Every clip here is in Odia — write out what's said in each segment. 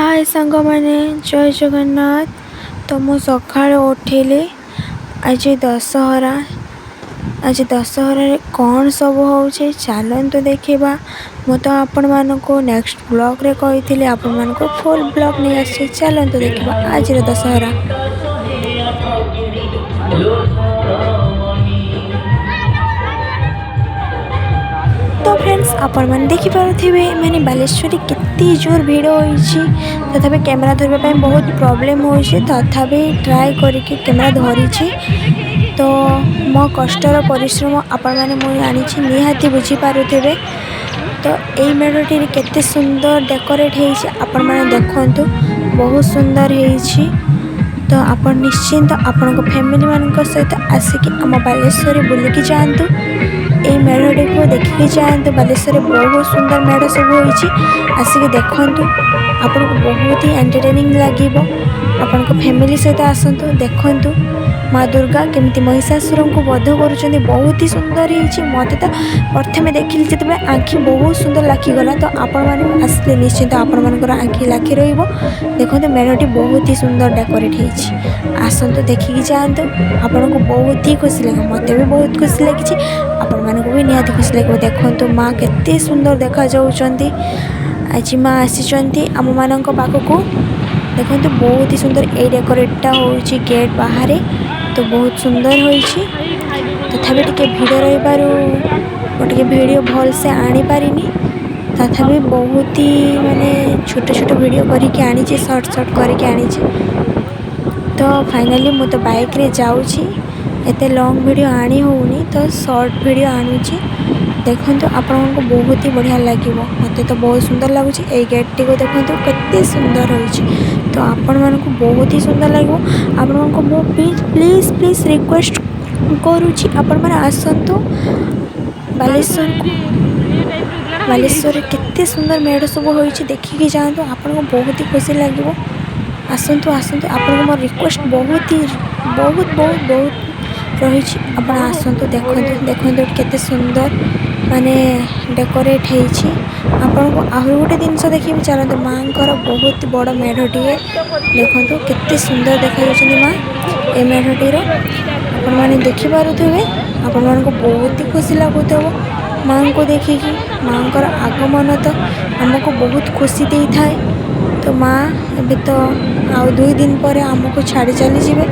ହାଏ ସାଙ୍ଗମାନେ, ଜୟ ଜଗନ୍ନାଥ। ତ ମୁଁ ସକାଳୁ ଉଠିଲି। ଆଜି ଦଶହରା। ଆଜି ଦଶହରାରେ କ'ଣ ସବୁ ହେଉଛି, ଚାଲନ୍ତୁ ଦେଖିବା। ମୁଁ ତ ଆପଣମାନଙ୍କୁ ନେକ୍ସଟ ବ୍ଲଗ୍ରେ କହିଥିଲି, ଆପଣମାନଙ୍କୁ ଫୁଲ୍ ବ୍ଲଗ୍ ନେଇ ଆସିଛି। ଚାଲନ୍ତୁ ଦେଖିବା ଆଜିର ଦଶହରା। ତ ଫ୍ରେଣ୍ଡସ୍, ଆପଣମାନେ ଦେଖିପାରୁଥିବେ ମାନେ ବାଲେଶ୍ୱରରେ କେତେ ଜୋର ଭିଡ଼ ହୋଇଛି। ତଥାପି କ୍ୟାମେରା ଧରିବା ପାଇଁ ବହୁତ ପ୍ରୋବ୍ଲେମ୍ ହେଉଛି। ତଥାପି ଟ୍ରାଏ କରିକି କ୍ୟାମେରା ଧରିଛି। ତ ମୋ କଷ୍ଟର ପରିଶ୍ରମ ଆପଣମାନେ, ମୁଁ ଜାଣିଛି, ନିହାତି ବୁଝିପାରୁଥିବେ। ତ ଏଇ ମେଢ଼ଟିରେ କେତେ ସୁନ୍ଦର ଡେକୋରେଟ୍ ହେଇଛି, ଆପଣମାନେ ଦେଖନ୍ତୁ। ବହୁତ ସୁନ୍ଦର ହେଇଛି। ତ ଆପଣ ନିଶ୍ଚିନ୍ତ ଆପଣଙ୍କ ଫ୍ୟାମିଲିମାନଙ୍କ ସହିତ ଆସିକି ଆମ ବାଲେଶ୍ୱରରେ ବୁଲିକି ଯାଆନ୍ତୁ, ଏଇ ମେଢ଼ଟିକୁ ଦେଖିକି ଯାଆନ୍ତୁ। ବାଲେଶ୍ୱରରେ ବହୁତ ସୁନ୍ଦର ମେଢ଼ ସବୁ ହୋଇଛି। ଆସିକି ଦେଖନ୍ତୁ, ଆପଣଙ୍କୁ ବହୁତ ହି ଏଣ୍ଟରଟେନିଂ ଲାଗିବ। ଆପଣଙ୍କ ଫ୍ୟାମିଲି ସହିତ ଆସନ୍ତୁ, ଦେଖନ୍ତୁ ମା ଦୁର୍ଗା କେମିତି ମହିଷାସୁରଙ୍କୁ ବଧ କରୁଛନ୍ତି। ବହୁତ ହି ସୁନ୍ଦର ହେଇଛି। ମୋତେ ତ ପ୍ରଥମେ ଦେଖିଲି ଯେତେବେଳେ, ଆଖି ବହୁତ ସୁନ୍ଦର ଲାଖିଗଲା। ତ ଆପଣମାନେ ଆସିଲେ ନିଶ୍ଚିନ୍ତ ଆପଣମାନଙ୍କର ଆଖି ଲାଖି ରହିବ। ଦେଖନ୍ତୁ, ମେଢ଼ଟି ବହୁତ ହି ସୁନ୍ଦର ଡେକୋରେଟ୍ ହେଇଛି। ଆସନ୍ତୁ, ଦେଖିକି ଯାଆନ୍ତୁ, ଆପଣଙ୍କୁ ବହୁତ ହି ଖୁସି ଲାଗିବ। ମୋତେ ବି ବହୁତ ଖୁସି ଲାଗିଛି, ଆପଣମାନଙ୍କୁ ବି ନିହାତି ଖୁସି ଲାଗିବ। ଦେଖନ୍ତୁ, ମା କେତେ ସୁନ୍ଦର ଦେଖାଯାଉଛନ୍ତି। ଆଜି ମା ଆସିଛନ୍ତି ଆମମାନଙ୍କ ପାଖକୁ। ଦେଖନ୍ତୁ, ବହୁତ ହି ସୁନ୍ଦର ଏଇ ଡେକୋରେଟ୍ଟା ହେଉଛି ଗେଟ୍ ବାହାରେ। ତ ବହୁତ ସୁନ୍ଦର ହୋଇଛି। ତଥାପି ଟିକେ ଭିଡ଼ ରହିବାରୁ ମୁଁ ଟିକେ ଭିଡ଼ିଓ ଭଲସେ ଆଣିପାରିନି। ତଥାପି ବହୁତ ହି ମାନେ ଛୋଟ ଛୋଟ ଭିଡ଼ିଓ କରିକି ଆଣିଛି, ସର୍ଟ ସର୍ଟ କରିକି ଆଣିଛି। ତ ଫାଇନାଲି ମୁଁ ତ ବାଇକ୍ରେ ଯାଉଛି, ଏତେ ଲଙ୍ଗ୍ ଭିଡ଼ିଓ ଆଣି ହେଉନି, ତ ସର୍ଟ ଭିଡ଼ିଓ ଆଣୁଛି। ଦେଖନ୍ତୁ, ଆପଣଙ୍କୁ ବହୁତ ହି ବଢ଼ିଆ ଲାଗିବ। ମୋତେ ତ ବହୁତ ସୁନ୍ଦର ଲାଗୁଛି। ଏଇ ଗେଟ୍ଟିକୁ ଦେଖନ୍ତୁ, କେତେ ସୁନ୍ଦର ହୋଇଛି। ତ ଆପଣମାନଙ୍କୁ ବହୁତ ହି ସୁନ୍ଦର ଲାଗିବ। ଆପଣଙ୍କୁ ମୁଁ ପ୍ଲିଜ୍, ପ୍ଲିଜ୍, ପ୍ଲିଜ୍ ରିକ୍ୱେଷ୍ଟ କରୁଛି, ଆପଣମାନେ ଆସନ୍ତୁ ବାଲେଶ୍ୱରକୁ। ବାଲେଶ୍ୱରରେ କେତେ ସୁନ୍ଦର ମେଢ଼ ସବୁ ହୋଇଛି, ଦେଖିକି ଯାଆନ୍ତୁ। ଆପଣଙ୍କୁ ବହୁତ ହି ଖୁସି ଲାଗିବ। ଆସନ୍ତୁ, ଆସନ୍ତୁ। ଆପଣଙ୍କୁ ମୋର ରିକ୍ୱେଷ୍ଟ ବହୁତ ହି ବହୁତ ବହୁତ ବହୁତ ରହିଛି। ଆପଣ ଆସନ୍ତୁ, ଦେଖନ୍ତୁ। ଦେଖନ୍ତୁ, କେତେ ସୁନ୍ଦର ମାନେ ଡେକୋରେଟ୍ ହେଇଛି। ଆପଣଙ୍କୁ ଆହୁରି ଗୋଟେ ଜିନିଷ ଦେଖିବି, ଚାଲନ୍ତୁ। ମାଆଙ୍କର ବହୁତ ବଡ଼ ମେଢ଼ଟିଏ। ଦେଖନ୍ତୁ, କେତେ ସୁନ୍ଦର ଦେଖାଯାଉଛନ୍ତି ମା ଏ ମେଢ଼ଟିର। ଆପଣମାନେ ଦେଖିପାରୁଥିବେ, ଆପଣମାନଙ୍କୁ ବହୁତ ହି ଖୁସି ଲାଗୁଥିବ ମାଆଙ୍କୁ ଦେଖିକି। ମାଆଙ୍କର ଆଗମନ ତ ଆମକୁ ବହୁତ ଖୁସି ଦେଇଥାଏ। ତ ମା ଏବେ ତ ଆଉ 2 ଦିନ ପରେ ଆମକୁ ଛାଡ଼ି ଚାଲିଯିବେ,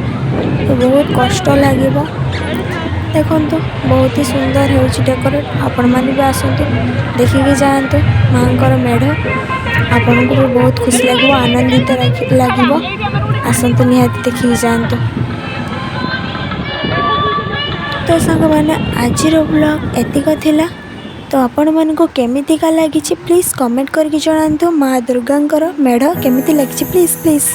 ତ ବହୁତ କଷ୍ଟ ଲାଗିବ। ଦେଖନ୍ତୁ, ବହୁତ ହି ସୁନ୍ଦର ହେଉଛି ଡେକୋରେଟ୍। ଆପଣମାନେ ବି ଆସନ୍ତୁ, ଦେଖିକି ଯାଆନ୍ତୁ ମାଆଙ୍କର ମେଢ଼। ଆପଣଙ୍କୁ ବି ବହୁତ ଖୁସି ଲାଗିବ, ଆନନ୍ଦିତ ଲାଗିବ। ଆସନ୍ତୁ, ନିହାତି ଦେଖିକି ଯାଆନ୍ତୁ। ତ ସାଙ୍ଗମାନେ, ଆଜିର ବ୍ଲଗ୍ ଏତିକ ଥିଲା। ତ ଆପଣମାନଙ୍କୁ କେମିତିକା ଲାଗିଛି, ପ୍ଲିଜ୍ କମେଣ୍ଟ କରିକି ଜଣାନ୍ତୁ। ମା ଦୁର୍ଗାଙ୍କର ମେଢ଼ କେମିତି ଲାଗିଛି, ପ୍ଲିଜ୍ ପ୍ଲିଜ୍।